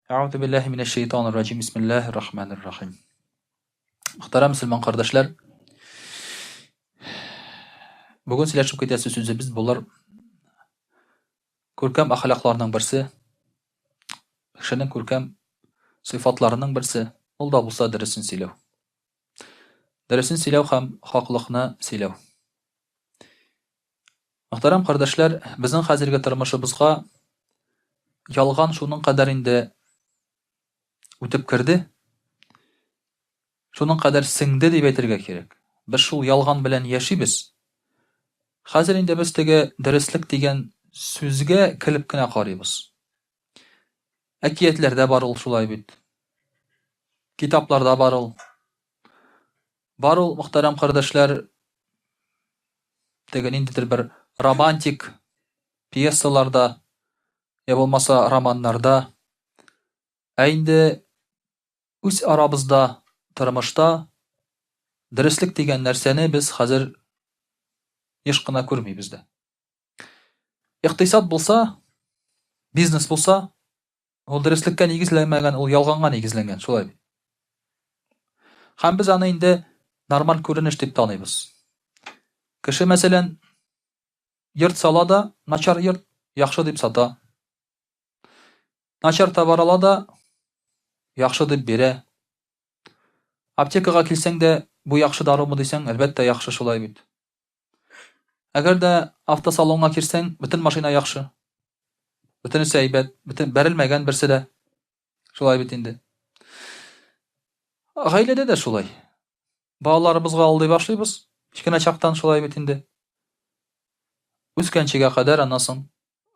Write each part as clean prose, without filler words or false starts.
Әгъузу биллаһи минәш шәйтанир раҗим. Бисмиллаһир рахманир рахим. Мөхтәрәм мөселман кардәшләр, бүген сөйләшеп китәсе сүзебез булыр күркәм әхлакларның берсе, кешенең күркәм сыйфатларының берсе, ул да булса дөресен сөйләү. Дөресен сөйләү һәм хаклыкны сөйләү. Мөхтәрәм кардәшләр, безнең хәзерге тормышыбызга ялган шуның кадәр инде үтеп керде, шуның кадәр сеңде дип әйтергә кирәк. Без шул ялган белән яшибез. Хәзер инде без теге дөреслек дигән сүзгә көлеп кенә карыйбыз. Әкиятләрдә бар ул шулай бит. Китапларда бар ул. Бар ул, мөхтәрәм кардәшләр, теге ниндидер бер романтик пьесаларда, я булмаса романнарда. Ә инде үз арабызда, тормышта дөреслек дигән нәрсәне без хәзер еш кына күрмибез дә. Икътисад булса, бизнес булса, Ул дөреслеккә нигезләнмәгән, ул ялганга нигезләнгән, шулай бит. Һәм без аны инде нормаль күренеш дип таныйбыз. Кеше, мәсәлән, йорт сала да, начар йорт, яхшы дип сата. Начар товар ала да, яхшы дип бирә. Аптекага килсәң дә, бу яхшы дарумы дисәң, әлбәттә, яхшы шулай бит. Әгәр дә автосалонга кирсәң, бөтен машина яхшы. Бөтенесе әйбәт, бөтен бәрелмәгән берсе дә. Шулай бит инде. Гаиләдә дә шулай. Балаларыбызга алдый башлыйбыз. Кечкенә чактан шулай бит инде. Үскәнчегә кадәр аннан соң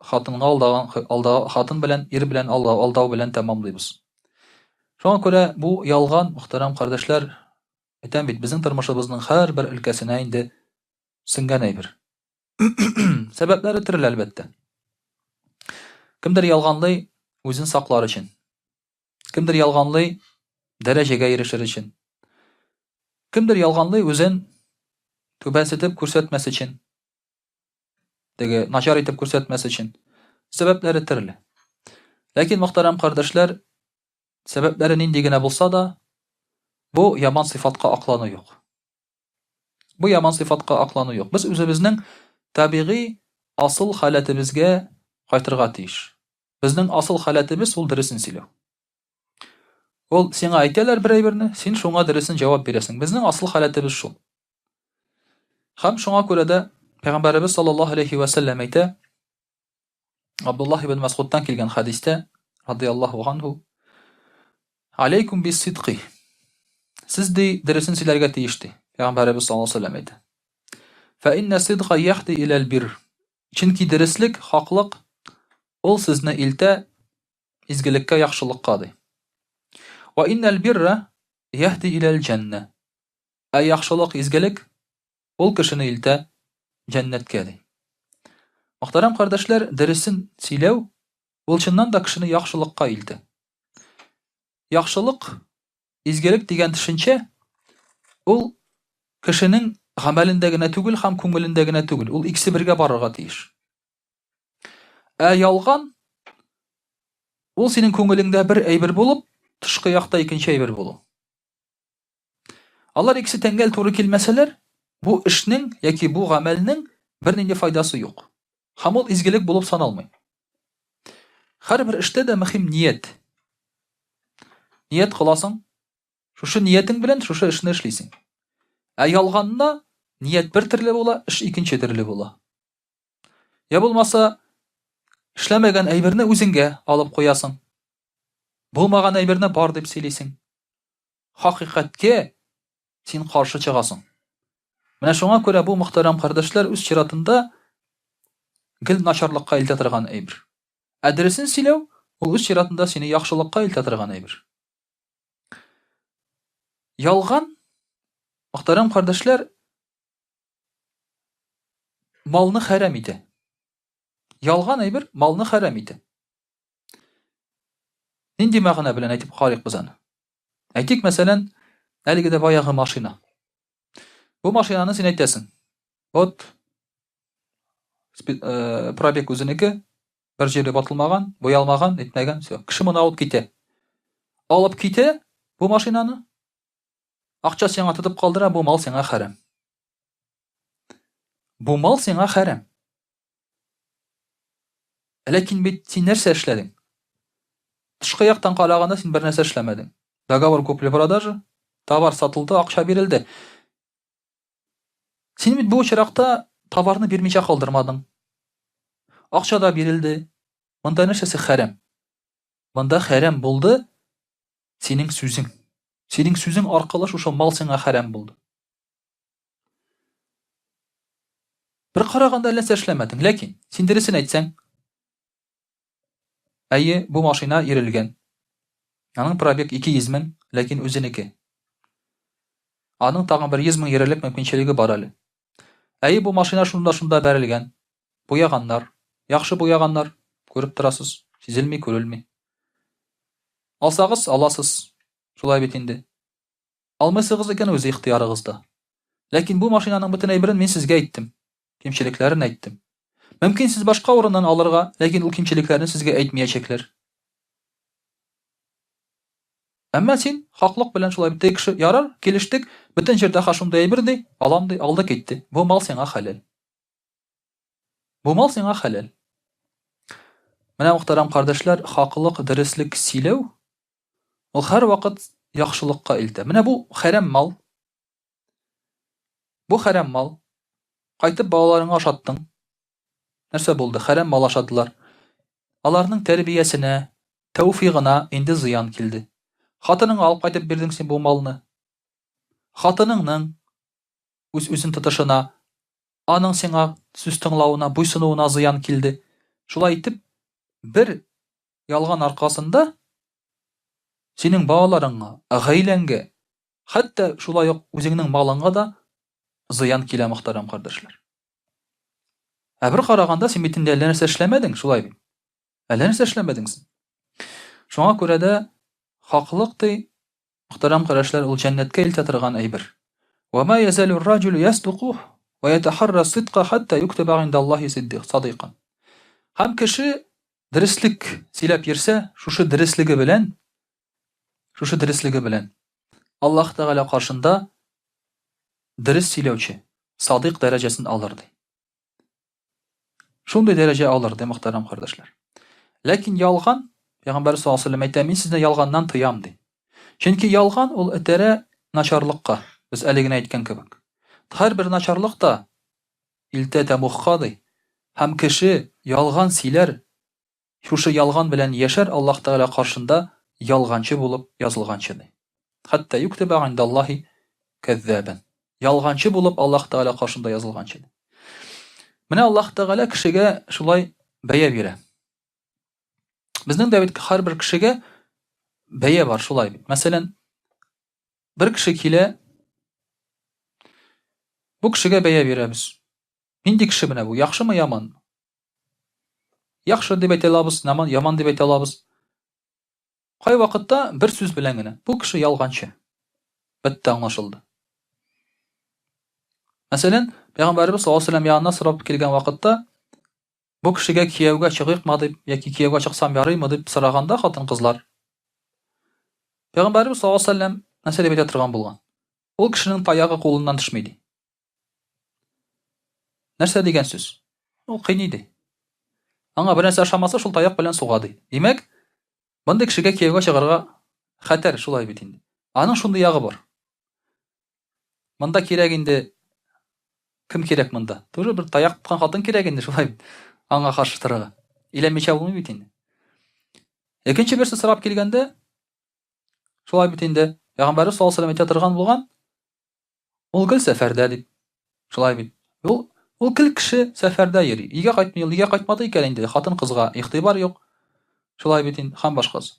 хатынга алдаган, алда, хатын белән, ир белән алдау, алдау белән тәмамлыйбыз. Шуңа күрә бу ялган, мөхтәрәм кардәшләр, Әйтәм бит, безнең тормышыбызның һәрбер өлкәсенә инде сеңгән әйбер. Сәбәпләре төрле, әлбәттә. Кемдер ялганлый үзен саклар өчен. Кемдер ялганлый дәрәҗәгә ирешер өчен. Кемдер ялганлый үзен түбәнсетеп күрсәтмәс өчен. Теге начар итеп күрсәтмәс өчен. Сәбәпләре төрле. Ләкин, мөхтәрәм кардәшләр, Сәбәпләре нинди генә булса да, бу яман сыйфатка аклану юк. Бу яман сыйфатка аклану юк. Без үзебезнең табигый асыл халәтебезгә кайтырга тиеш. Безнең асыл халәтебез ул дөресен сөйләү. Ул сиңа әйтәләр бер әйберне, син шуңа дөресен җавап бирәсең. Безнең асыл халәтебез шул. Һәм шуңа күрә дә Пәйгамбәребез саллаллаһу алейхи ва сәлләм әйтә, Абдуллаһ ибн Мәсгудтан килгән хәдистә, радияллаһу анһу, Алейкум бис сидкы. Сез ди дөресен сөйләргә тиеш ди. Пәйгамбәребез саллаллаһу алейһи ва сәлләм әйтә. Фә иннә сидка яһди иләл бир. Чөнки дөреслек, хаклык ул сезне илтә изгелеккә, яхшылыкка ди. Ва иннәл бирра яһди иләл җәннә. Ә яхшылык, изгелек Ул кешене илтә җәннәткә, ди. Мөхтәрәм кардәшләр, дөресен сөйләү, ул чыннан да кешене яхшылыкка илтә. Яхшылык, изгелек дигән төшенчә, ул кешенең гамәлендә генә түгел һәм күңелендә генә түгел, ул икесе бергә барырга тиеш. Ә ялган, ул синең күңелеңдә бер әйбер булып, тышкы якта икенче әйбер булу. Алар икесе тәңгәл туры килмәсәләр, бу эшнең яки бу гамәлнең бернинди файдасы юк. Һәм ул изгелек булып саналмый. Һәрбер эштә дә мөһим ният. Ният кыласың, шушы ниятең белән шушы эшне эшлисең. Ә ялганна ният бер төрле була, эш икенче төрле була. Я булмаса, эшләмәгән әйберне үзеңгә алып куясың. Булмаган әйберне бар дип сөйлисең. Хакыйкатькә син каршы чыгасың. Менә шуңа күрә бу мөхтәрәм кардәшләр үз чиратында гел начарлыкка илтә торган әйбер. Ә дөресен сөйләү, ул үз чиратында сине яхшылыкка илтә торган әйбер. Ялган, мөхтәрәм кардәшләр, малны хәрәм итә. Ялган әйбер малны хәрәм итә. Нинди мәгънә белән әйтеп карыйк без аны? Әйтик, мәсәлән, әлеге дә баягы машина. Бу машинаны син әйтәсең. Вот э, пробег үзенеке, бер җире батылмаган, буялмаган, нитмәгән, все. Кеше моны алып китә. Алып китә бу машинаны. Акча сиңа тотып калдыра, бу мал сиңа хәрам. Бу мал сиңа хәрам. Ләкин бит син нәрсә эшләдең? Тышкы яктан караганда син бер нәрсә эшләмәдең. Договор купли-продажи, товар сатылды, акча бирелде. Син бит бу очракта товарны бирмичә калдырмадың. Акча да бирелде. Монда нәрсәсе хәрам? Монда хәрам булды синең сүзең. Синең сүзең аркылы шушы мал сиңа хәрам булды. Бер караганда әллә нәрсә эшләмәдең, ләкин син дөресен әйтсәң, әйе, бу машина йөрелгән. Аның пробег 200 мең, ләкин үзенеке. Аның тагын бер 100 мең йөрерлек мөмкинчелеге бар әле. Әйе, бу машина шунда-шунда бәрелгән. Буяганнар. Яхшы буяганнар. Күреп торасыз. Сизелми, күрелми. Алсагыз, аласыз. Шулай бит инде. Алмыйсыгыз икән, үз ихтыярыгызда. Ләкин бу машинаның бөтен әйберен мин сезгә әйттем. Кимчелекләрен әйттем. Мөмкин сез башка урыннан алырга, ләкин ул кимчелекләрне сезгә әйтмиячәкләр. Әмма син хаклык белән шулай бит, кеше, ярар, килештек, бөтен җирдә ха шундый әйбер ди, алам ди, алды китте. Бу мал сиңа хәләл. Бу мал сиңа хәләл. Менә мөхтәрәм кардәшләр, хаклык, дөреслек сөйләү ул һәрвакыт яхшылыкка илтә. Менә бу хәрәм мал. Бу хәрәм мал. Кайтып балаларыңа ашаттың. Нәрсә булды? Хәрәм мал ашадылар. Аларның тәрбиясенә, тәүфигына инде зыян килде. Хатыныңа алып кайтып бирдең син бу малны. Хатыныңның үз-үзен тотышына, аның сиңа сүз тыңлавына, буйсынуына зыян килде. Шулай итеп, бер ялган аркасында синең балаларыңа, гаиләңгә, хәтта шулай ук үзеңнең малыңа да зыян килә, мөхтәрәм кардәшләр. Ә бер караганда син бит инде әллә нәрсә эшләмәдең, шулай бит? Әллә нәрсә эшләмәдең син. Шуңа күрә дә хаклык ди, мөхтәрәм кардәшләр, ул җәннәткә илтә торган әйбер. Ва ма язалу р-раҗулу ясдуку ва ятахарра сидка хатта юктаба индаллаһи садикан. Һәм кеше Дөреслек сөйләп йөрсә, шушы дөреслеге белән, шушы дөреслеге белән Аллаһ Тәгалә каршында дөрес сөйләүче, садыйк дәрәҗәсен алыр ди. Шундый дәрәҗә алыр ди, мөхтәрәм кардәшләр. Ләкин ялган, Пәйгамбәр саллаллаһу алейһи вәсәлләм әйтә, мин сезне ялганнан тыям ди. Чөнки ялган ул этәрә начарлыкка, без әле генә әйткән кебек. Һәрбер начарлык та илтә тәмугка, ди. Һәм кеше ялган сөйләр, шушы ялган белән яшәр Аллаһ Тәгалә каршында ялганчы булып язылганчы, ди. Хәтта юктәбә гыйндаллаһи кәззабән. Ялганчы булып Аллаһ Тәгалә каршында язылганчы, ди. Менә Аллаһ Тәгалә кешегә шулай бәя бирә. Безнең дә бит һәрбер кешегә бәя бар, шулай бит. Мәсәлән, Бер кеше килә, бу кешегә бәя бирәбез. Нинди кеше менә бу, яхшымы, яманмы? Яхшы дип әйтә алабыз, яман, яман дип әйтә алабыз. Кай вакытта бер сүз белән генә, бу кеше ялганчы. Бетте, аңлашылды. Мәсәлән, Пәйгамбәребез саллаллаһу алейһи ва сәлләм янына сорап килгән вакытта, Бу кешегә кияүгә чыгыйкмы дип яки кияүгә чыксам ярыймы дип сораганда хатын-кызлар, Пәйгамбәребез саллаллаһу алейһи ва сәлләм нәрсә дип әйтә торган булган? Ул кешенең таягы кулыннан төшми ди. Нәрсә дигән сүз? Ул кыйный ди. Аңа бер нәрсә ошамаса, шул таяк белән суга ди. Димәк, мондый кешегә кияүгә чыгарга хәтәр, шулай бит инде. Аның шундый ягы бар. Монда кирәк инде кем кирәк монда? Тоже бер таяк тоткан хатын кирәк инде шулай бит. Аңа каршы торырга. Өйләнмичә булмый бит инде. Икенче берсе сорап килгәндә, шулай бит инде, Пәйгамбәрбез саллаллаһу алейһи әйтә торган булган, ул гел сәфәрдә дип. Шулай бит. Ул ул гел кеше сәфәрдә йөри. Өйгә кайтмый, ул өйгә кайтмады икән инде, хатын-кызга игътибар юк. Шулай бит инде, һәм башкасы.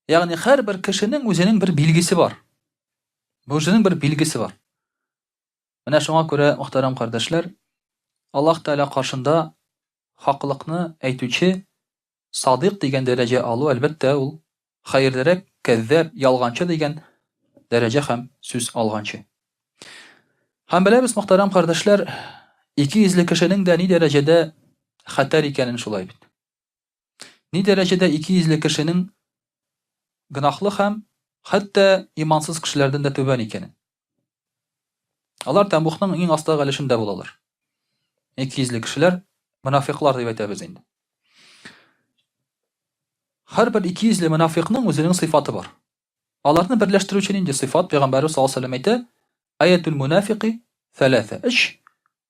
Ягъни һәрбер кешенең үзенең бер билгесе бар. Үзенең бер билгесе бар. Менә шуңа күрә, мөхтәрәм кардәшләр, Аллаһ Тәгалә каршында хаклыкны әйтүче садыйк дигән дәрәҗә алу, әлбәттә, ул хәерлерәк кәззәб, ялганчы дигән дәрәҗә һәм сүз алганчы. Һәм беләбез, мөхтәрәм кардәшләр, икейөзле кешенең дә ни дәрәҗәдә хәтәр икәнен шулай бит. Ни дәрәҗәдә икейөзле кешенең гөнаһлы һәм хәтта имансыз кешеләрдән дә түбән икәнен. Алар тәмугның иң астагы өлешендә булалар. Икейөзле кешеләр, монафиклар дип әйтәбез инде. Һәрбер икейөзле монафикның үзенең сыйфаты бар. Аларны берләштерүче нинди сыйфат? Пәйгамбәрбез саллаллаһу алейһи ва сәлләм әйтә, Аятул мунафики сәләсә. Өч,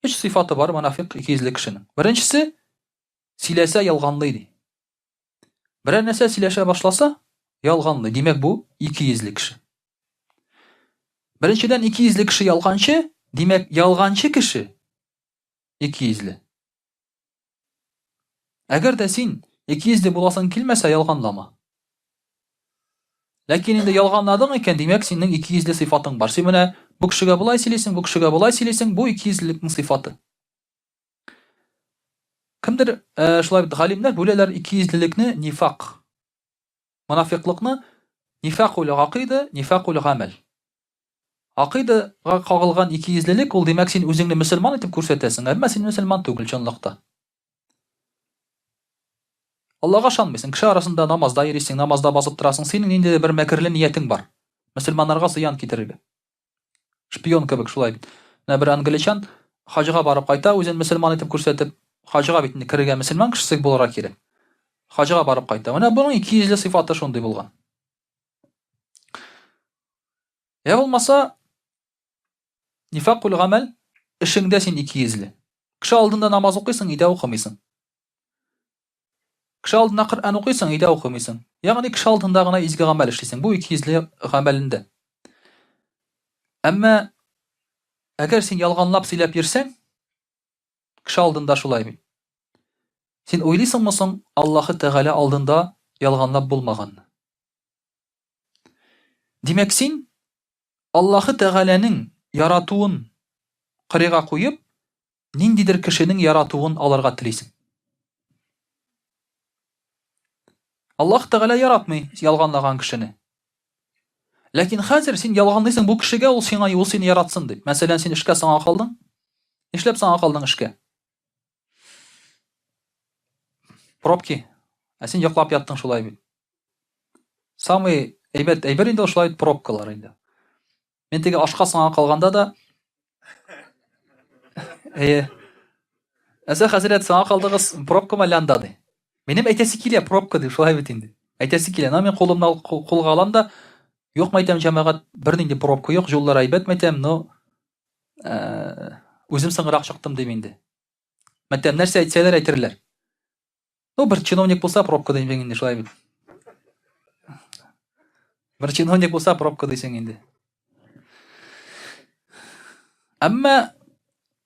өч сыйфаты бар монафик икейөзле кешенең. Беренчесе, сөйләсә ялганлый ди. Берәр нәрсә сөйләшә башласа, ялганлый. Димәк, бу икейөзле кеше. Беренчедән, икейөзле кеше ялганчы, димәк, ялганчы кеше икейөзле. Әгәр дә син икейөзле буласың килмәсә, ялганлама. Ләкин инде ялганладың икән, димәк, синең икейөзле сыйфатың бар. Син менә бу кешегә болай сөйлисең, бу кешегә болай сөйлисең, бу икейөзлелекнең сыйфаты. Кемдер э, шулай бит галимнәр бүләләр икейөзлелекне нифак. Монафиклыкны нифакул гакыйда, нифакул гамәл. Акыйдага кагылган икейөзлелек ул, димәк, син үзеңне мөселман итеп күрсәтәсең, әмма син мөселман түгел чынлыкта. Аллага ышанмыйсың, кеше арасында намазда йөрисең, намазда басып торасың, синең ниндидер бер мәкерле ниятең бар. Мөселманнарга зыян китерергә. Шпион кебек шулай бит. Менә бер англичан хаҗга барып кайта, үзен мөселман итеп күрсәтеп, хаҗга бит инде керергә мөселман кешесе булырга кирәк. Хаҗга барып кайта. Менә буның икейөзле сыйфаты шундый булган. Я булмаса, нифакул гамәл, эшеңдә син икейөзле. Кеше алдында намаз укыйсың, өйдә укымыйсың. Кеше алдында Коръән укыйсың, өйдә укымыйсың. Ягъни кеше алдында гына изге гамәл эшлисең. Бу икейөзле гамәлендә. Әмма әгәр син ялганлап сөйләп йөрсәң, кеше алдында шулай бит. Син уйлыйсыңмы соң Аллаһы Тәгалә алдында ялганлап булмаганны? Димәк, син Аллаһы Тәгаләнең яратуын кырыйга куеп, ниндидер кешенең яратуын алырга телисең. Аллаһ Тәгалә яратмый ялганлаган кешене. Ләкин хәзер син ялганлыйсың бу кешегә, ул сиңа, ул сине яратсын дип. Мәсәлән, син эшкә соңа калдың. Нишләп соңа калдың эшкә? Пробки. Ә син йоклап яттың шулай бит. Самый әйбәт әйбер инде ул шулай пробкалар инде. Мин теге ашка соңа калганда да Әйе. Әсә хәзрәт соңа калдыгыз, пробка ма лянда ди. Минем әйтәсе килә пробка дип, шулай бит инде. Әйтәсе килә, но мин кулымны кулга алам да, юк мәйтәм җәмәгать, бернинди пробка юк, юллар әйбәт мәйтәм, но э, үзем соңрак чыктым дим инде. Мәйтәм, нәрсә әйтсәләр әйтерләр. Ну, бер чиновник булса, пробка дисең инде, шулай бит. Бер чиновник булса, пробка дисең инде. Әмма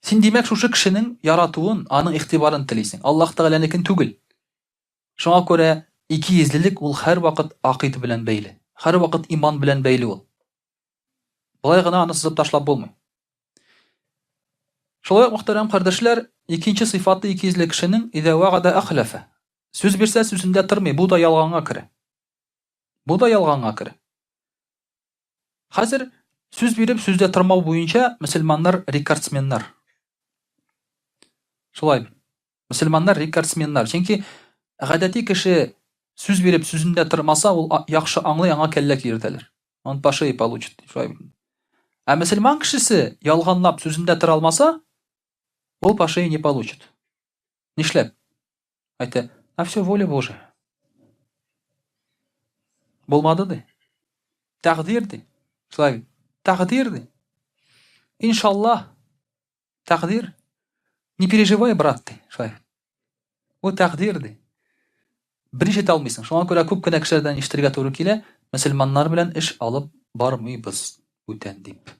син димәк шушы кешенең яратуын, аның игътибарын телисең. Аллаһ Тәгаләнекен түгел. Шуңа күрә икейөзлелек ул һәрвакыт акыйда белән бәйле. Һәрвакыт иман белән бәйле ул. Болай гына аны сызып ташлап булмый. Шулай ук, мөхтәрәм кардәшләр, икенче сыйфаты икейөзле кешенең идә вәгадә әхләфә. Сүз бирсә, сүзендә тормый, бу да ялганга керә. Бу да ялганга керә. Хәзер сүз биреп сүздә тормау буенча мөселманнар рекордсменнар. Шулай бит. Мөселманнар рекордсменнар. Чөнки гадәти кеше сүз биреп сүзендә тормаса, ул яхшы аңлый, аңа кәллә киертәләр. Он по шее получит. Шулай бит. Ә мөселман кешесе ялганлап сүзендә тора алмаса, ул по шее не получит. Нишләп? Әйтә, а все воля Божия. Булмады ди. Тәкъдир ди. Шулай бит. Тәкъдир ди. Иншаллаһ. Тәкъдир. Не переживай, брат, ди. Шулай. Бу тәкъдир ди. Берничә әйтә алмыйсың. Шуңа күрә күп кенә кешеләрдән ишетергә туры килә, мөселманнар белән эш алып бармыйбыз бүтән дип.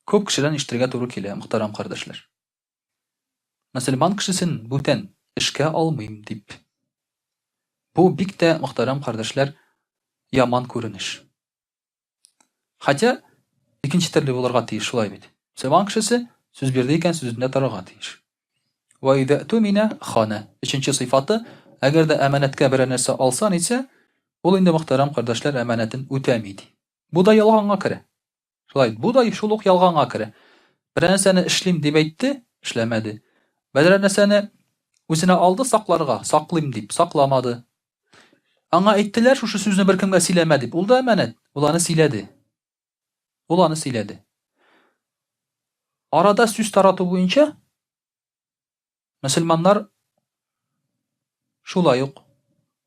Күп кешедән ишетергә туры килә, мөхтәрәм кардәшләр. Мөселман кешесен бүтән эшкә алмыйм дип. Бу бик тә, мөхтәрәм кардәшләр, яман күренеш. Хотя, икенче төрле булырга тиеш, шулай бит. Мөселман кешесе сүз бирде икән, сүзендә торырга тиеш. Ва иза тумина хана. Өченче сыйфаты, әгәр дә әманәткә берәр нәрсә алса, нитсә, ул инде мөхтәрәм кардәшләр әманәтен үтәми ди. Бу да ялганга керә. Шулай, бу да шул ук ялганга керә. Берәр нәрсәне эшлим дип әйтте, эшләмәде. Берәр нәрсәне үзенә алды сакларга, саклыйм дип, сакламады. Аңа әйттеләр, шушы сүзне беркемгә сөйләмә дип. Ул да әманәт, ул аны сөйләде. Ул аны сөйләде. Арада сүз тарату буенча мөселманнар шулай ук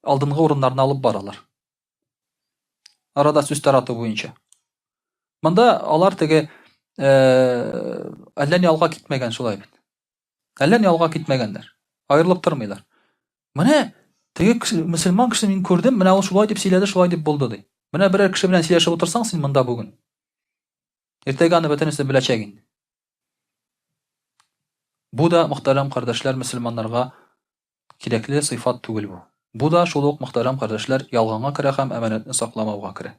алдынгы урыннарны алып баралар. Арада сүз тарату буенча. Монда алар теге әллә ни алга китмәгән шулай бит. Әллә ни алга китмәгәннәр. Аерылып тормыйлар. Менә теге кеше, мөселман кеше мин күрдем, менә ул шулай дип сөйләде, шулай дип булды ди. Менә берәр кеше белән сөйләшеп утырсаң син монда бүген. Иртәгә аны бөтенесе беләчәк инде. Бу да, мөхтәрәм кардәшләр, мөселманнарга кирәкле сыйфат түгел бу. Бу да шул ук, мөхтәрәм кардәшләр, ялганга керә һәм әманәтне сакламауга керә.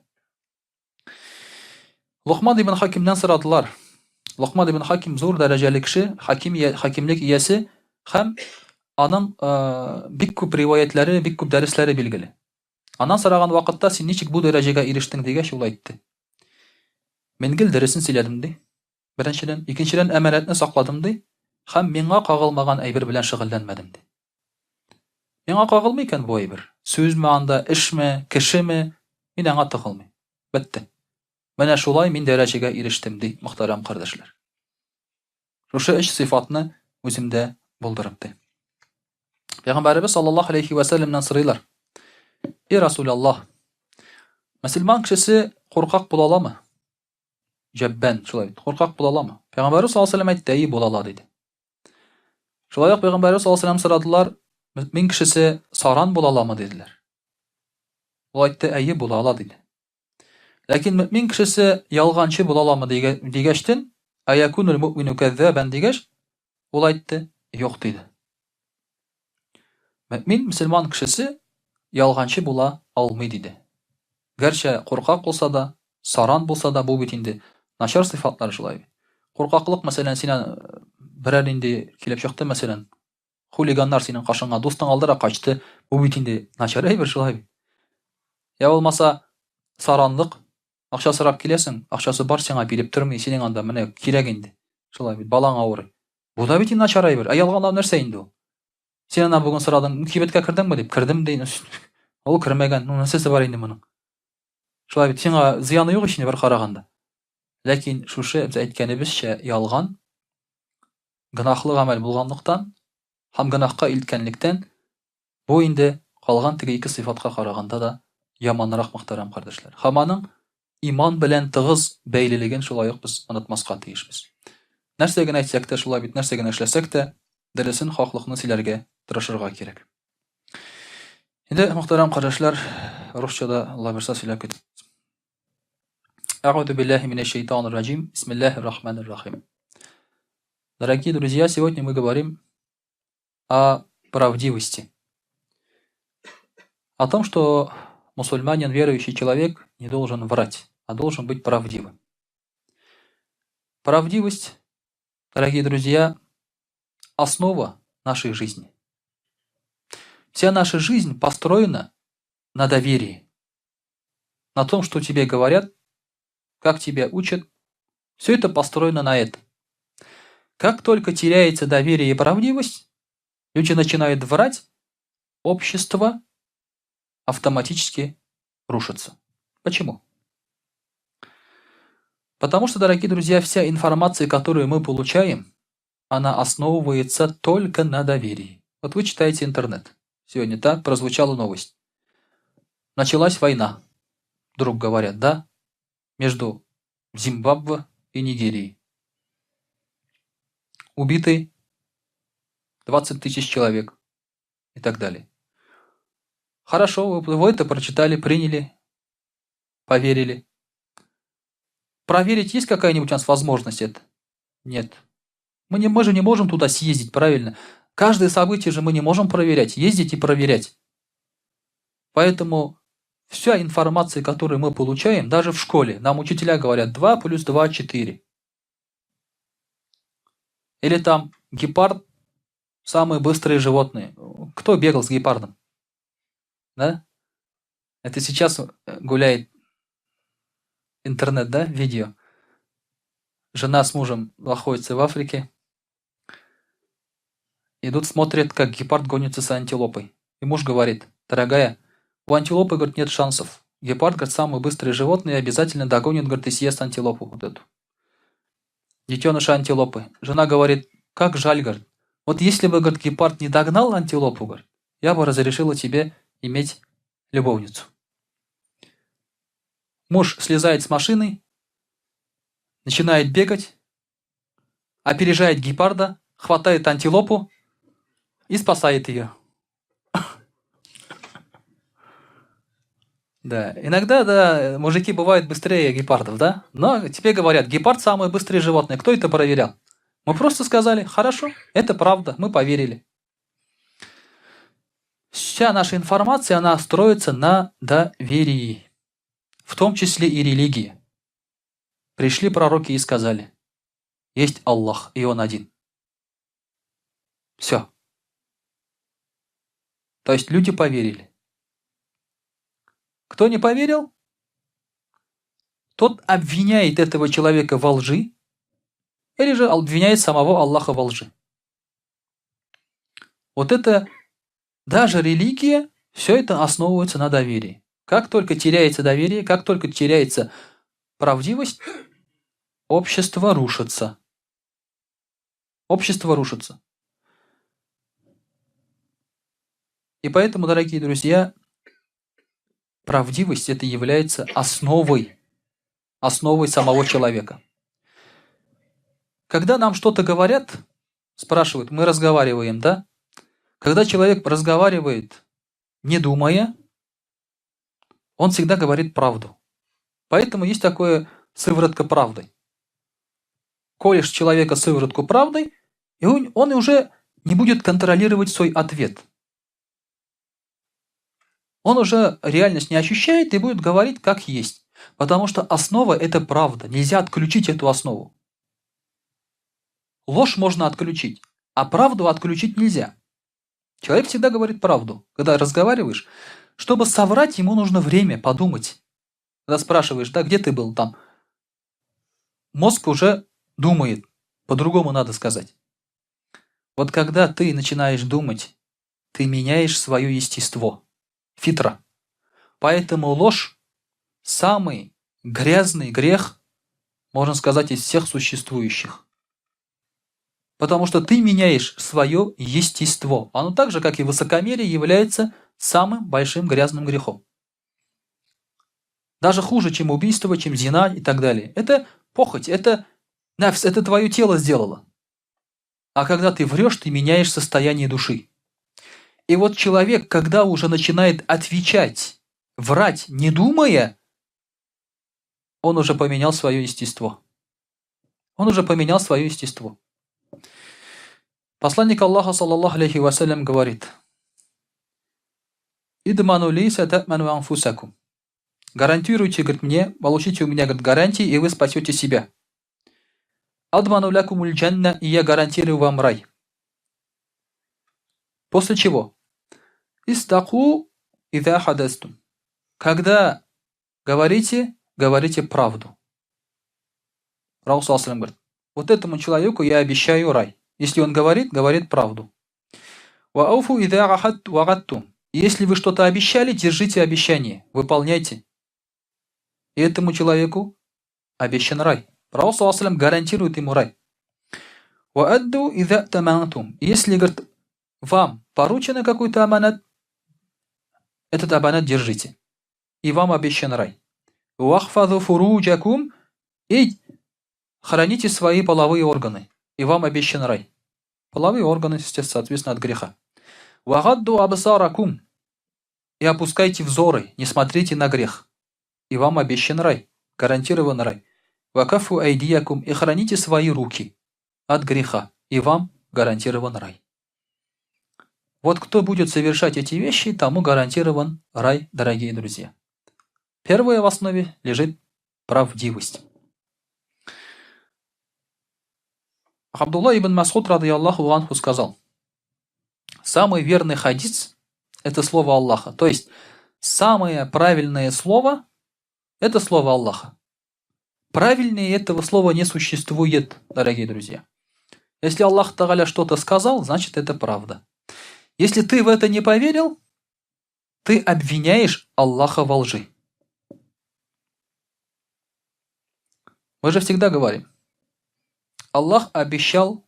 Локман ибн Хакимнән сорадылар. Локман ибн Хаким зур дәрәҗәле кеше, хаким хакимлек иясе һәм аның бик күп риваятләре, бик күп дәресләре билгеле. Аннан сораган вакытта син ничек бу дәрәҗәгә ирештең дигәч, ул әйтте. Мин гел дөресен сөйләдем ди. Беренчедән, икенчедән әманәтне сакладым ди һәм миңа кагылмаган әйбер белән шөгыльләнмәдем ди. Миңа кагылмый икән бу әйбер. Сүзме анда, эшме, кешеме, мин аңа тыгылмыйм. Бетте. Менә шулай мин дәрәҗәгә ирештем, ди мөхтәрәм кардәшләр. Шушы өч сыйфатны үземдә булдырып, ди. Пәйгамбәребез саллаллаһу алейхи вә сәлләмнән сорыйлар. И Расулаллаһ, мөселман кешесе куркак була аламы? Җәббән, шулай бит. Куркак була аламы? Пәйгамбәребез саллаллаһу алейхи вә сәлләм әйтте, әйе, була ала, диде. Шулай ук Пәйгамбәребез саллаллаһу алейһи сорадылар, мөэмин кешесе саран була аламы диделәр. Ул әйтте, әйе, була ала диде. Ләкин мөэмин кешесе ялганчы була аламы дигәчтен, аякунул муъмину кәззабан дигәч, ул әйтте, юк диде. Мөэмин мөселман кешесе ялганчы була алмый диде. Гәрчә куркак булса да, саран булса да, бу бит инде начар сыйфатлар шулай бит. Куркаклык, мәсәлән, син берәр нинди килеп чыкты, мәсәлән, хулиганнар синең каршыңа, дустың алды да качты, бу бит инде начар әйбер шулай бит. Я булмаса, саранлык, акча сорап киләсең, акчасы бар, сиңа биреп тормый, синең анда менә кирәк инде. Шулай бит, балаң авырый. Бу да бит инде начар әйбер. Ә ялганлау нәрсә инде ул? Син ана бүген сорадың, кибеткә кердеңме дип, кердем ди. Ул кермәгән. Ну, нәрсәсе бар инде моның? Шулай бит, сиңа зыяны юк ич инде бер караганда. Ләкин шушы без әйткәнебезчә ялган гөнаһлы гамәл булганлыктан һәм гөнаһка илткәнлектән бу инде калган теге ике сыйфатка караганда да яманрак, мөхтәрәм кардәшләр. Һәм аның иман белән тыгыз бәйлелеген шулай ук без онытмаска тиешбез. Нәрсә генә әйтсәк тә, шулай бит, нәрсә генә эшләсәк тә, дөресен, хаклыкны сөйләргә тырышырга кирәк. Инде, мөхтәрәм кардәшләр, русча да Алла бирсә сөйләп китәбез. Әгъүзу биллаһи минәш шайтанир раҗим. Бисмиллаһир рахманир рахим. Дорогие друзья, сегодня мы говорим о правдивости. О том, что мусульманин, верующий человек, не должен врать, а должен быть правдивым. Правдивость, дорогие друзья, основа нашей жизни. Вся наша жизнь построена на доверии, на том, что тебе говорят, как тебя учат. Все это построено на этом. Как только теряется доверие и правдивость, люди начинают врать, общество автоматически рушится. Почему? Потому что, дорогие друзья, вся информация, которую мы получаем, она основывается только на доверии. Вот вы читаете интернет. Сегодня так прозвучала новость. Началась война, вдруг говорят, да, между Зимбабве и Нигерией. Убиты 20 тысяч человек и так далее. Хорошо, вы это прочитали, приняли, поверили. Проверить есть какая-нибудь у нас возможность это? Нет. Мы же не можем туда съездить, правильно? Каждое событие же мы не можем проверять, ездить и проверять. Поэтому вся информация, которую мы получаем, даже в школе, нам учителя говорят 2 плюс 2 – 4. Или там гепард – самые быстрые животные. Кто бегал с гепардом? Да? Это сейчас гуляет интернет, да, видео. Жена с мужем находятся в Африке. Идут, смотрят, как гепард гонится с антилопой. И муж говорит, дорогая, У антилопы, говорит, нет шансов. Гепард, говорит, самый быстрый животное и обязательно догонит, говорит, и съест антилопу вот эту. Детеныша антилопы. Жена говорит, как жаль, говорит. Вот если бы, говорит, гепард не догнал антилопу, говорит, я бы разрешила тебе иметь любовницу. Муж слезает с машины, начинает бегать, опережает гепарда, хватает антилопу и спасает ее. Да, иногда, да, мужики бывают быстрее гепардов, да? Но тебе говорят, гепард самое быстрое животное. Кто это проверял? Мы просто сказали, хорошо, это правда, мы поверили. Вся наша информация, она строится на доверии, в том числе и религии. Пришли пророки и сказали, есть Аллах, и Он один. Все. То есть люди поверили. Кто не поверил, тот обвиняет этого человека во лжи, или же обвиняет самого Аллаха во лжи. Вот это даже религия, все это основывается на доверии. Как только теряется доверие, как только теряется правдивость, общество рушится. Общество рушится. И поэтому, дорогие друзья, правдивость это является основой, основой самого человека. Когда нам что-то говорят, спрашивают, мы разговариваем, да? Когда человек разговаривает, не думая, он всегда говорит правду. Поэтому есть такое сыворотка правды. Колешь человека сыворотку правдой, и он уже не будет контролировать свой ответ. Он уже реальность не ощущает и будет говорить как есть. Потому что основа – это правда. Нельзя отключить эту основу. Ложь можно отключить, а правду отключить нельзя. Человек всегда говорит правду. Когда разговариваешь, чтобы соврать, ему нужно время подумать. Когда спрашиваешь, да, где ты был там, мозг уже думает, по-другому надо сказать. Вот когда ты начинаешь думать, ты меняешь свое естество. Фитра. Поэтому ложь – самый грязный грех, можно сказать, из всех существующих. Потому что ты меняешь свое естество. Оно так же, как и высокомерие, является самым большим грязным грехом. Даже хуже, чем убийство, чем зина и так далее. Это похоть, это нафс, это твое тело сделало. А когда ты врешь, ты меняешь состояние души. И вот человек, когда уже начинает отвечать, врать, не думая, он уже поменял свое естество. Он уже поменял свое естество. Посланник Аллаха, саллаллаху алейхи вассалям, говорит, «Идману ли сатаману анфусакум». Гарантируйте, говорит, мне, получите у меня, говорит, гарантии, и вы спасете себя. Адману лякумуль джанна, и я гарантирую вам рай. После чего? Истаку ида хадастум. Когда говорите, говорите правду. Пророк говорит, вот этому человеку я обещаю рай. Если он говорит, говорит правду. Вауфу ида вагаттум. Если вы что-то обещали, держите обещание, выполняйте. И этому человеку обещан рай. Пророк гарантирует ему рай. Ваадду ида тамантум. Если, говорит, вам поручено какой-то аманат, этот аманат держите. И вам обещан рай. Вахфазу фуруджакум. И храните свои половые органы. И вам обещан рай. Половые органы, соответственно, от греха. Вагадду абсаракум. И опускайте взоры, не смотрите на грех. И вам обещан рай, гарантирован рай. Вакафу айдиякум. И храните свои руки от греха. И вам гарантирован рай. Вот кто будет совершать эти вещи, тому гарантирован рай, дорогие друзья. Первое в основе лежит правдивость. Абдулла ибн Масуд, радыяллаху анху, сказал, самый верный хадис – это слово Аллаха. То есть, самое правильное слово – это слово Аллаха. Правильнее этого слова не существует, дорогие друзья. Если Аллах Тагаля что-то сказал, значит это правда. Если ты в это не поверил, Ты обвиняешь Аллаха во лжи. Мы же всегда говорим, Аллах обещал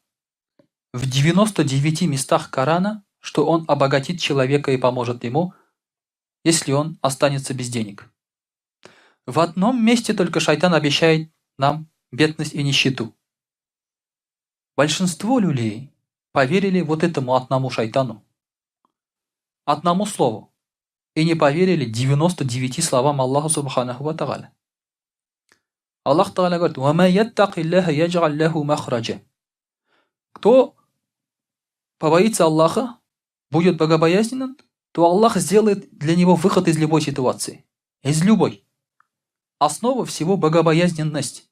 в 99 местах Корана, что Он обогатит человека и поможет ему, если он останется без денег. В одном месте только шайтан обещает нам бедность и нищету. Большинство людей поверили вот этому одному шайтану, одному слову, и не поверили 99 словам Аллаха Субханаху Ва Тагаля. Аллах Тагаля говорит: «Ва яттакиллаха ядж'аль лаху махраджа». Кто побоится Аллаха, будет богобоязненным, то Аллах сделает для него выход из любой ситуации. Из любой. Основа всего богобоязненность.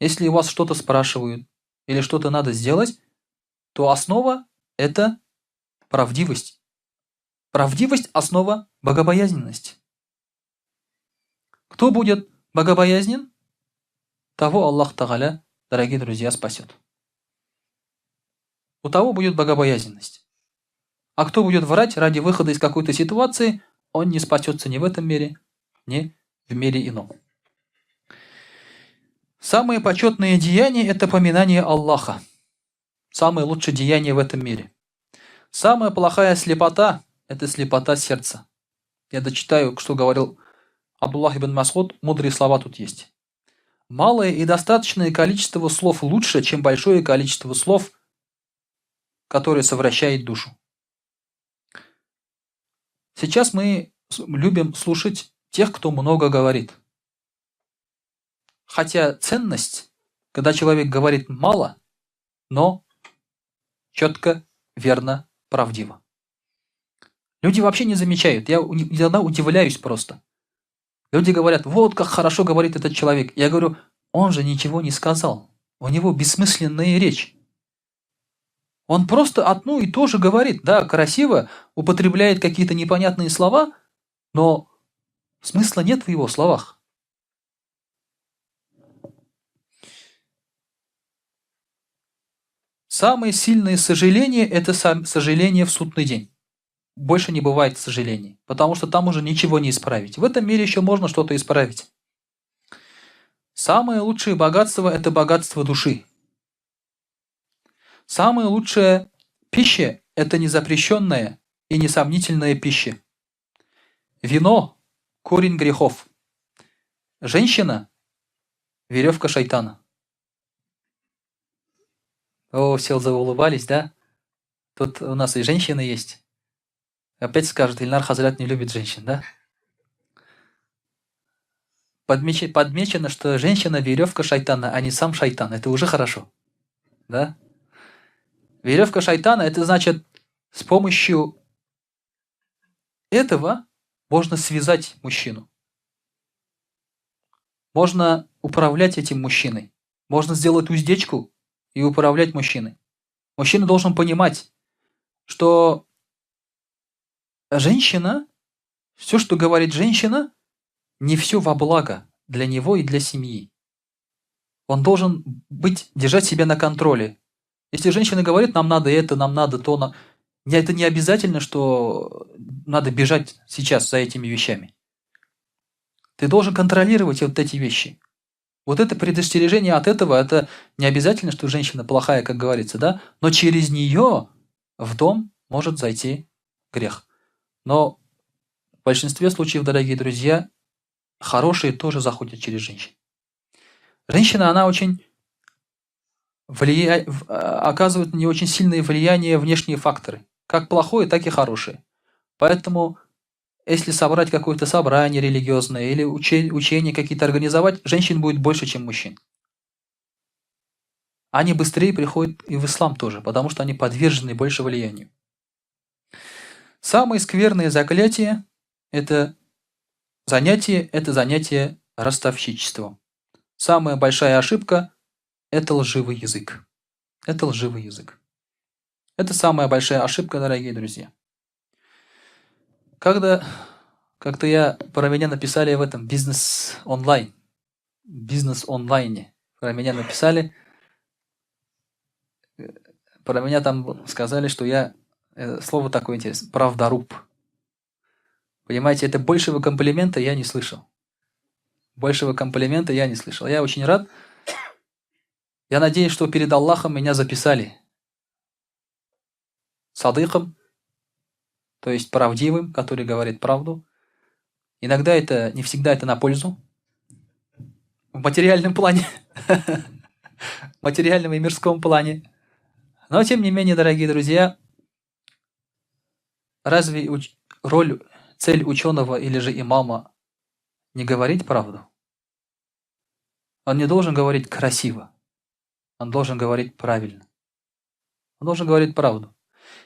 Если у вас что-то спрашивают или что-то надо сделать, то основа – это правдивость. Правдивость – основа богобоязненности. Кто будет богобоязнен, того Аллах Тагаля, дорогие друзья, спасет. У того будет богобоязненность. А кто будет врать ради выхода из какой-то ситуации, он не спасется ни в этом мире, ни в мире ином. Самое почетное деяние – это поминание Аллаха. Самое лучшее деяние в этом мире. Самая плохая слепота – это слепота сердца. Я дочитаю, что говорил Абдуллах ибн Масуд, мудрые слова тут есть. Малое и достаточное количество слов лучше, чем большое количество слов, которое совращает душу. Сейчас мы любим слушать тех, кто много говорит. Хотя ценность, когда человек говорит мало, но четко, верно, правдиво. Люди вообще не замечают. Я иногда удивляюсь просто. Люди говорят, вот как хорошо говорит этот человек. Я говорю, он же ничего не сказал. У него бессмысленная речь. Он просто одну и то же говорит. Да, красиво, употребляет какие-то непонятные слова, но смысла нет в его словах. Самое сильное сожаление – это сожаление в судный день. Больше не бывает сожалений, потому что там уже ничего не исправить. В этом мире еще можно что-то исправить. Самое лучшее богатство – это богатство души. Самая лучшая пища – это незапрещенная и несомнительная пища. Вино – корень грехов. Женщина – веревка шайтана. О, все заулыбались, да? Тут у нас и женщины есть. Опять скажут, Ильнар Хазрат не любит женщин, да? Подмечено, что женщина – веревка шайтана, а не сам шайтан. Это уже хорошо, да? Веревка шайтана – это значит, с помощью этого можно связать мужчину. Можно управлять этим мужчиной. Можно сделать уздечку и управлять мужчиной. Мужчина должен понимать, что женщина, все, что говорит женщина, не все во благо для него и для семьи. Он должен держать себя на контроле. Если женщина говорит, нам надо это, нам надо то, это не обязательно, что надо бежать сейчас за этими вещами. Ты должен контролировать вот эти вещи. Вот это предостережение от этого, это не обязательно, что женщина плохая, как говорится, да? Но через нее в дом может зайти грех. Но в большинстве случаев, дорогие друзья, хорошие тоже заходят через женщин. Женщина, она очень оказывает на нее очень сильное влияние внешние факторы. Как плохое, так и хорошие. Поэтому, если собрать какое-то собрание религиозное или учения какие-то организовать, женщин будет больше, чем мужчин. Они быстрее приходят и в ислам тоже, потому что они подвержены больше влиянию. Самые скверные заклятия – это занятие ростовщичеством. Самая большая ошибка – это лживый язык. Это лживый язык. Это самая большая ошибка, дорогие друзья. Как-то про меня написали в этом бизнес-онлайн. Бизнес-онлайне. Про меня написали. Про меня там сказали, что я... Слово такое интересное. Правдоруб. Понимаете, это большего комплимента я не слышал. Большего комплимента я не слышал. Я очень рад. Я надеюсь, что перед Аллахом меня записали садыком, то есть правдивым, который говорит правду. Иногда это, не всегда это на пользу. В материальном плане, в материальном и мирском плане. Но, тем не менее, дорогие друзья, разве роль, цель ученого или же имама не говорить правду? Он не должен говорить красиво. Он должен говорить правильно. Он должен говорить правду.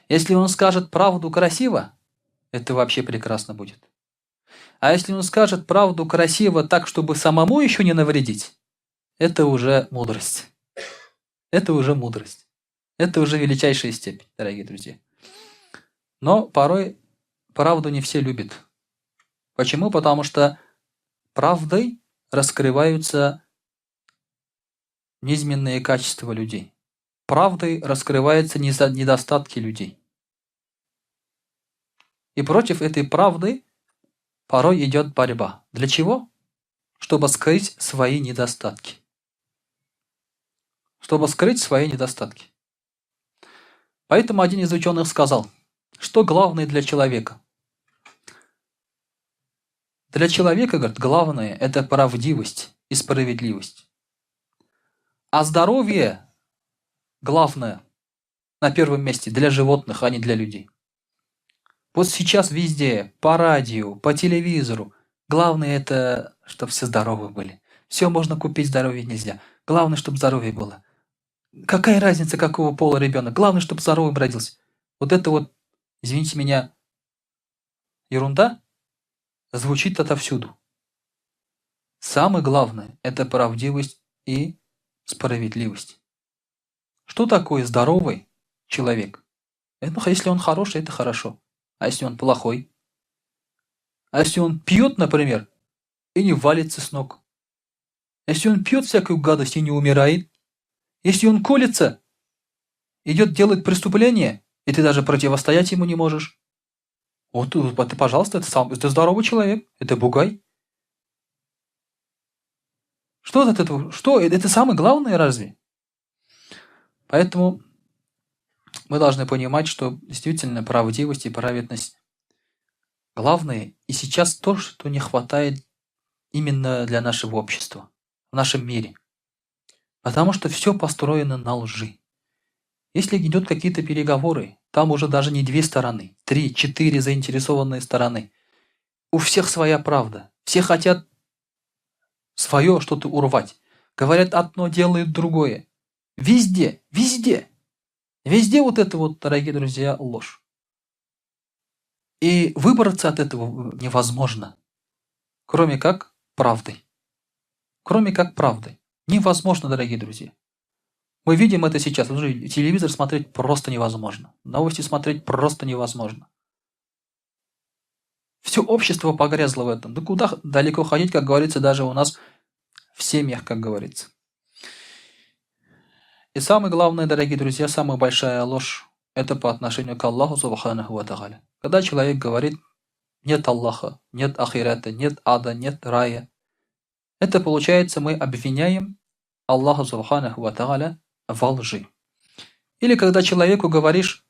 Если он скажет правду красиво, это вообще прекрасно будет. А если он скажет правду красиво так, чтобы самому еще не навредить, это уже мудрость. Это уже мудрость. Это уже величайшая степень, дорогие друзья. Но порой правду не все любят. Почему? Потому что правдой раскрываются низменные качества людей. Правдой раскрываются недостатки людей. И против этой правды порой идет борьба. Для чего? Чтобы скрыть свои недостатки. Чтобы скрыть свои недостатки. Поэтому один из ученых сказал, что главное для человека? Для человека, говорит, главное – это правдивость и справедливость. А здоровье главное на первом месте для животных, а не для людей. Вот сейчас везде, по радио, по телевизору, главное это, чтобы все здоровы были. Все можно купить, здоровье нельзя. Главное, чтобы здоровье было. Какая разница, какого пола ребенок? Главное, чтобы здоровым родился. Вот это вот, извините меня, ерунда звучит отовсюду. Самое главное – это правдивость и справедливость. Что такое здоровый человек? Это, если он хороший, это хорошо. А если он плохой? А если он пьет, например, и не валится с ног? Если он пьет всякую гадость и не умирает? Если он колется, идет делать преступление, и ты даже противостоять ему не можешь? Вот, ты, пожалуйста, это здоровый человек, это бугай. Что от этого? Что? Это самое главное разве? Поэтому мы должны понимать, что действительно правдивость и праведность главное. И сейчас то, что не хватает именно для нашего общества, в нашем мире. Потому что все построено на лжи. Если идут какие-то переговоры, там уже даже не две стороны, три, четыре заинтересованные стороны. У всех своя правда. Все хотят свое что-то урвать. Говорят одно, делают другое. Везде, везде. Везде вот это вот, дорогие друзья, ложь. И выбраться от этого невозможно, кроме как правдой. Кроме как правдой. Невозможно, дорогие друзья. Мы видим это сейчас. Телевизор смотреть просто невозможно. Новости смотреть просто невозможно. Все общество погрязло в этом. Да куда далеко ходить, как говорится, даже у нас в семьях, как говорится. И самое главное, дорогие друзья, самая большая ложь – это по отношению к Аллаху Субханаху ва Тааля. Когда человек говорит: нет Аллаха, нет Ахирата, нет ада, нет рая, это получается, мы обвиняем Аллаха Субханаху ва Тааля во лжи. Или когда человеку говоришь: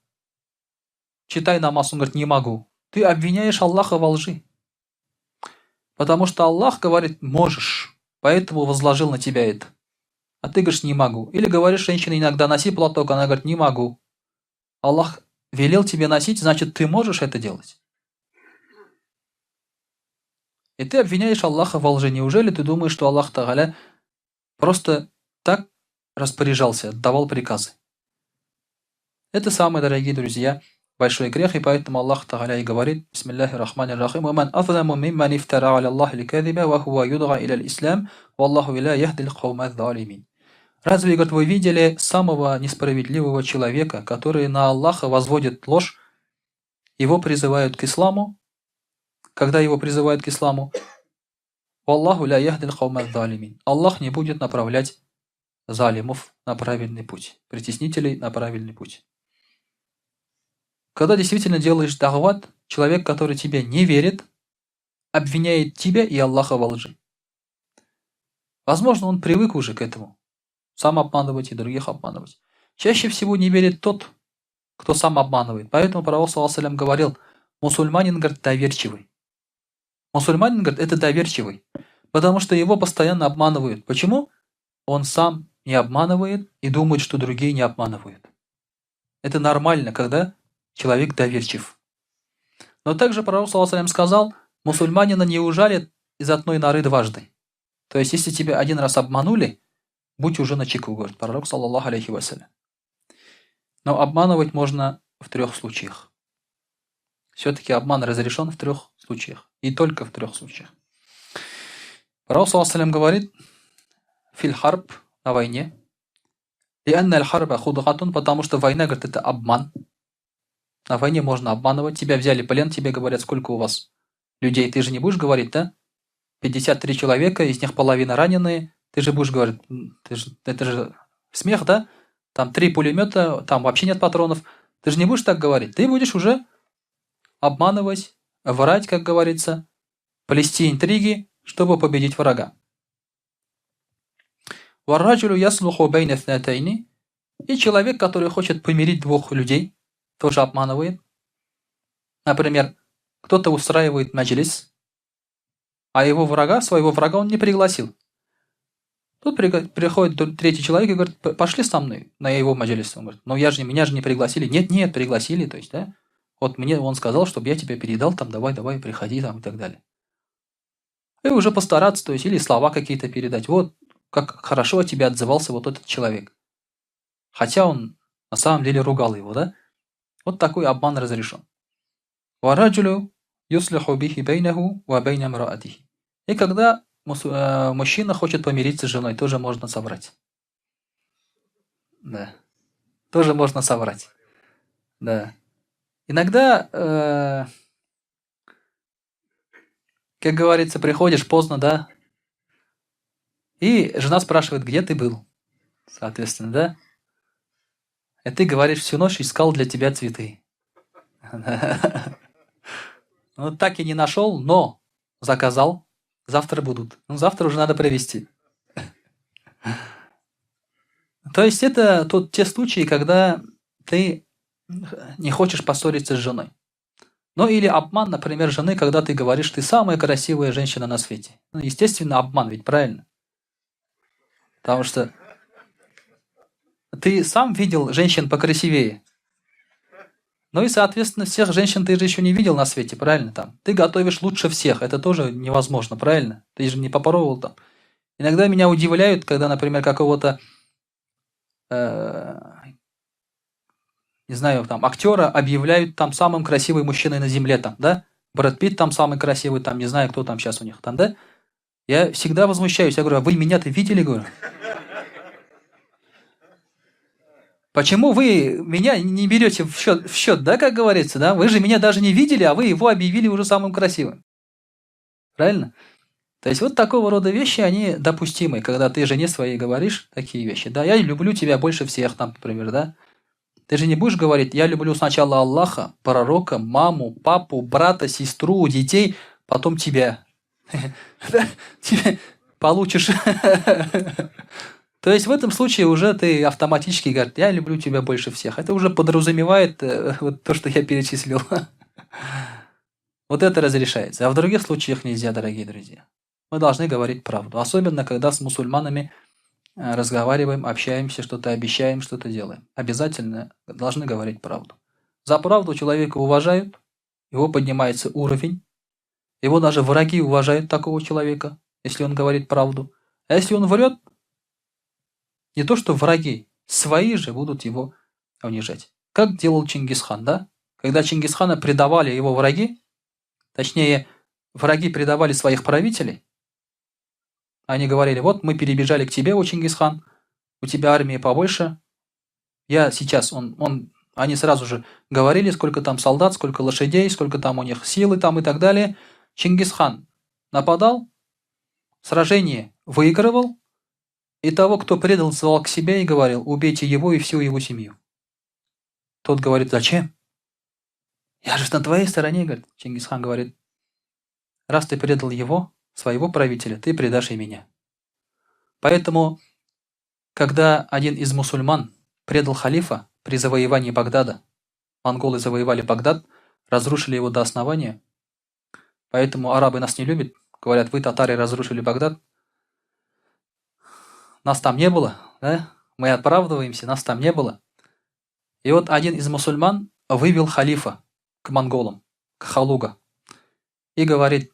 читай намаз, он говорит: не могу. Ты обвиняешь Аллаха во лжи. Потому что Аллах говорит: можешь, поэтому возложил на тебя это. А ты говоришь: не могу. Или говоришь женщине иногда: носи платок, она говорит: не могу. Аллах велел тебе носить, значит, ты можешь это делать. И ты обвиняешь Аллаха во лжи. Неужели ты думаешь, что Аллах Тагаля просто так распоряжался, давал приказы? Это самое, дорогие друзья, большой грех, и поэтому Аллах Тагаля и говорит: Бисмиллахи рахмани рахим, «Ва ман азламу мимман ифтара аля Аллахи ль-кадиба, ва хуа юдга иля ль-ислам, валлаху ля яхди ль-каума залимин». Разве, говорит, вы видели самого несправедливого человека, который на Аллаха возводит ложь, его призывают к исламу, когда его призывают к исламу, «Валлаху ля яхди ль-каума залимин». Аллах не будет направлять залимов на правильный путь, притеснителей на правильный путь. Когда действительно делаешь дагват, человек, который тебе не верит, обвиняет тебя и Аллаха во лжи. Возможно, он привык уже к этому. Сам обманывать и других обманывать. Чаще всего не верит тот, кто сам обманывает. Поэтому Пророк, саллаллаху говорил, мусульманин, говорит, доверчивый. Мусульманин, говорит, это доверчивый, потому что его постоянно обманывают. Почему? Он сам не обманывает и думает, что другие не обманывают. Это нормально, когда человек доверчив. Но также Пророк, саллаллаху сказал, мусульманина не ужалит из одной норы дважды. То есть, если тебя один раз обманули, будь уже начеку, говорит пророк, саллаллаху алейхи вассалям. Но обманывать можно в трех случаях. Все-таки обман разрешен в трех случаях. И только в трех случаях. Пророк, саллаллаху говорит, في الحرب, на войне. لأن الحرب خدعة, потому что война, говорит, это обман. На войне можно обманывать. Тебя взяли плен, тебе говорят, сколько у вас людей. Ты же не будешь говорить, да? 53 человека, из них половина раненые. Ты же будешь говорить, ты же, это же смех, да? Там три пулемета, там вообще нет патронов. Ты же не будешь так говорить. Ты будешь уже обманывать, врать, как говорится, плести интриги, чтобы победить врага. والرجل يصلح بين اثنتين. И человек, который хочет помирить двух людей, тоже обманывает. Например, кто-то устраивает маджлис, а его врага, своего врага он не пригласил. Тут приходит третий человек и говорит, пошли со мной на его маджлис. Он говорит, ну я же, меня же не пригласили. Нет, нет, пригласили, то есть, да. Вот мне он сказал, чтобы я тебе передал, там, давай, давай, приходи, там, и так далее. И уже постараться, то есть, или слова какие-то передать. Вот, как хорошо о тебе отзывался вот этот человек. Хотя он на самом деле ругал его, да? Вот такой обман разрешен. والرجل يصلح به بينه وبين امرأته. И когда мужчина хочет помириться с женой, тоже можно соврать. Да. Тоже можно соврать. Да. Иногда, как говорится, приходишь поздно, да, и жена спрашивает, где ты был, соответственно, да? И ты говоришь, всю ночь искал для тебя цветы. Ну, так и не нашел, но заказал. Завтра будут. Ну, завтра уже надо привезти. То есть это тут те случаи, когда ты не хочешь поссориться с женой. Ну или обман, например, жены, когда ты говоришь, ты самая красивая женщина на свете. Ну, естественно, обман ведь, правильно? Потому что ты сам видел женщин покрасивее. Ну и, соответственно, всех женщин ты же еще не видел на свете, правильно? Там. Ты готовишь лучше всех, это тоже невозможно, правильно? Ты же не попробовал там. Иногда меня удивляют, когда, например, какого-то, не знаю, там, актера объявляют там самым красивым мужчиной на земле, там, да? Брэд Питт там самый красивый, там, не знаю, кто там сейчас у них там, да? Я всегда возмущаюсь, я говорю, а вы меня-то видели, говорю? Почему вы меня не берете в счет, да, как говорится, да? Вы же меня даже не видели, а вы его объявили уже самым красивым. Правильно? То есть вот такого рода вещи, они допустимы, когда ты жене своей говоришь такие вещи. Да, я люблю тебя больше всех, там, например, да? Ты же не будешь говорить, я люблю сначала Аллаха, пророка, маму, папу, брата, сестру, детей, потом тебя. Тебе получишь. То есть в этом случае уже ты автоматически говоришь, я люблю тебя больше всех. Это уже подразумевает вот то, что я перечислил. Вот это разрешается. А в других случаях нельзя, дорогие друзья. Мы должны говорить правду. Особенно, когда с мусульманами разговариваем, общаемся, что-то обещаем, что-то делаем. Обязательно должны говорить правду. За правду человека уважают, его поднимается уровень. Его даже враги уважают такого человека, если он говорит правду. А если он врет, не то что враги, свои же будут его унижать. Как делал Чингисхан, да? Когда Чингисхана предавали его враги, точнее, враги предавали своих правителей, они говорили, вот мы перебежали к тебе, о Чингисхан, у тебя армии побольше, я сейчас, они сразу же говорили, сколько там солдат, сколько лошадей, сколько там у них силы там и так далее. Чингисхан нападал, сражение выигрывал, и того, кто предал, звал к себе и говорил, убейте его и всю его семью. Тот говорит, зачем? Я же на твоей стороне, говорит. Чингисхан говорит, Раз ты предал его, своего правителя, ты предашь и меня. Поэтому, когда один из мусульман предал халифа при завоевании Багдада, монголы завоевали Багдад, разрушили его до основания, поэтому арабы нас не любят, говорят, вы, татары, разрушили Багдад, нас там не было, да? Мы оправдываемся, нас там не было. И вот один из мусульман вывел халифа к монголам, к Халуга, и говорит,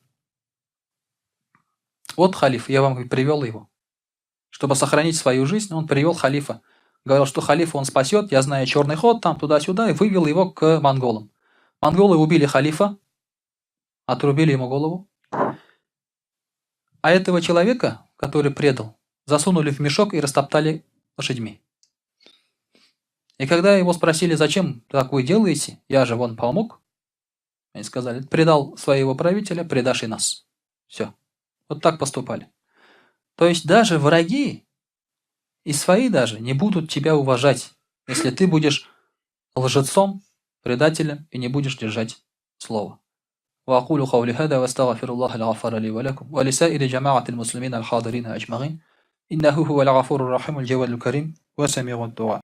вот халиф, я вам привел его. Чтобы сохранить свою жизнь, он привел халифа. Говорил, что халифа он спасет, я знаю черный ход, там туда-сюда, и вывел его к монголам. Монголы убили халифа, отрубили ему голову. А этого человека, который предал, засунули в мешок и растоптали лошадьми. И когда его спросили, зачем так вы делаете, я же вон помог, они сказали, предал своего правителя, предашь и нас. Все. Вот так поступали. То есть даже враги и свои даже не будут тебя уважать, если ты будешь лжецом, предателем и не будешь держать слово. وأقول قولي هذا وأستغفر الله الغفار لي ولكم ولسائر جماعة المسلمين الحاضرين أجمعين إنه هو الغفور الرحيم الجواد الكريم وسميع الدعاء.